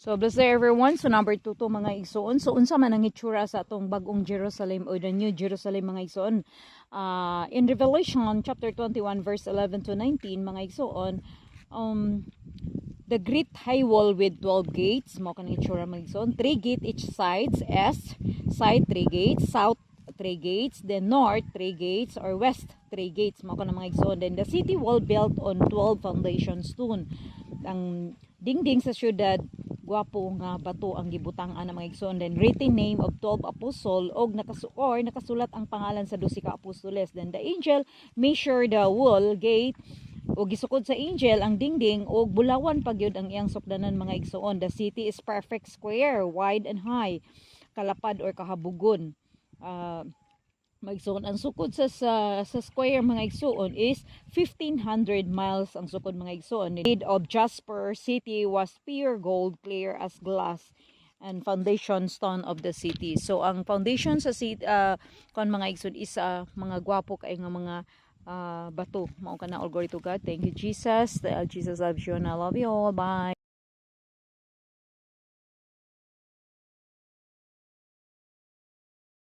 So bless day, everyone. So number 2 to, mga igsoon. So unsa man ang itsura sa atong bagong Jerusalem o the New Jerusalem, mga igsoon? In Revelation chapter 21 verse 11 to 19, mga igsoon, the great high wall with 12 gates, mao kanang itsura, mga igsoon. 3 gate each sides, east side 3 gates, south 3 gates, then north 3 gates or west 3 gates, mao kanang, mga igsoon. Then the city wall built on 12 foundation stone. Ang dingding sa syudad, gwapo nga bato ang gibutang ana, mga igsoon. Then written name of 12 apostle og or nakasulat ang pangalan sa 12 ka apostoles. Then the angel measure the wall gate og gisukod sa angel ang dingding og bulawan pa gyud ang iyang sukdanan, mga igsoon. The city is perfect square, wide and high, kalapad or kahabugon. Mga igsoon, ang sukod sa square, mga igsoon, is 1500 miles ang sukod, mga igsoon. Made of jasper, city was pure gold, clear as glass, and foundation stone of the city. So ang foundation sa city kon, mga igsoon, is mga gwapo kay nga mga bato. Mao kana. All glory to God. Thank you, Jesus. Jesus loves you and I love you all. Bye.